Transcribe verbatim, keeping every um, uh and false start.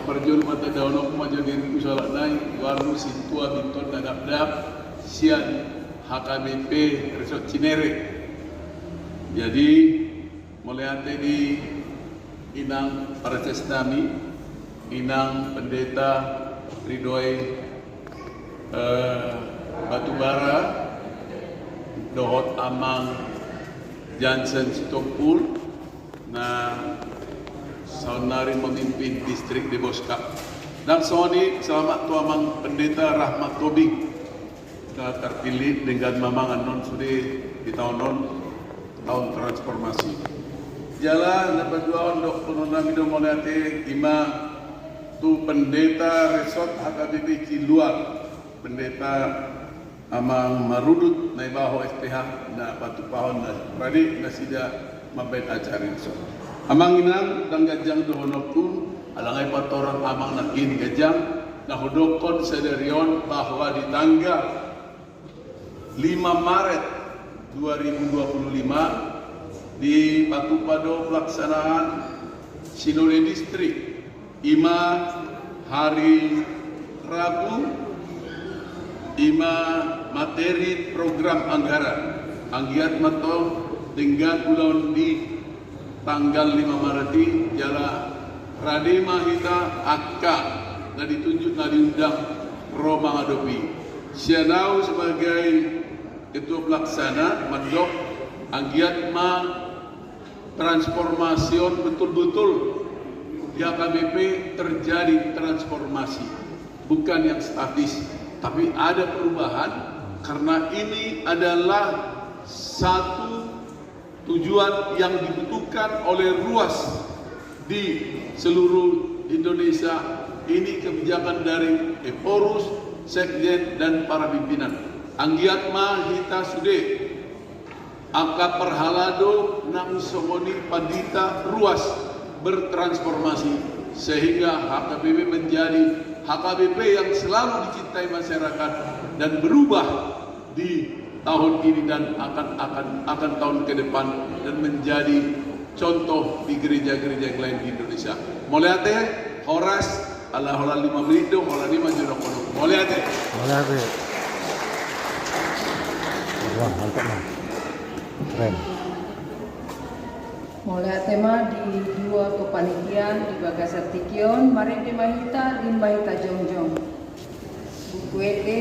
Parjolo ma tandahononku ma jo diriku sahalakna i, goarhu Sintua Binton na Dakdak sian H K B P Resort Cinere. Jadi, mauliate di inang parcesnami, inang Pendeta Ridhoi, eh, Batubara, dohot amang Jansen Sitompul, na saonnari memimpin distrik Deboska. Ndang songon i, selamat tu amang Pendeta Rahmat Tobing, na terpilih denggan ma amang annon sude di taon on, taon transformasi. Jala na paduahon dohononnami do mauliate i ma tu Pendeta Resort H K B P Ciluar, Pendeta Amang Marudut Naibaho S P H, na patupahon na rade nasida mambahen acara i. Amang inang, ndang ganjang dohononku, ala nunga dipatorang amang nangkin ganjang, na hudokkon sadari on bahwa di tanggal lima Maret dua ribu dua puluh lima dipatupa do pelaksanaan Sinode Distrik, i ma hari Rabu, i ma materi program anggaran. Anggiat ma tong denggan ulaon di tanggal lima Maret i, jala rade ma hita angka na ditunjuk na diundang ro mangadopi. Sian ahu sebagai ketua pelaksana mandok, anggiat ma transformasi on betul-betul di H K B P terjadi transformasi, bukan yang statis, tapi ada perubahan, karena ini adalah satu tujuan yang dibutuhkan oleh ruas di seluruh Indonesia. Ini kebijakan dari Ephorus, Sekjen, dan para pimpinan. Anggiat ma hita sude angka parhalado nang songon i pandita ruas bertransformasi, sehingga H K B P menjadi H K B P yang selalu dicintai masyarakat dan berubah di tahun ini dan akan, akan, akan tahun ke depan, dan menjadi contoh di gereja-gereja yang lain di Indonesia. Mauliate, horas, ala holan lima menit do, holan i ma jo dohononku. Mauliate. Mauliate. Wah, mantap, Bang. Keren. Mauliate ma di dua kepanitiaan di bagasan tingki on, marende ma hita, lehon ma hita jongjong. Buku ende.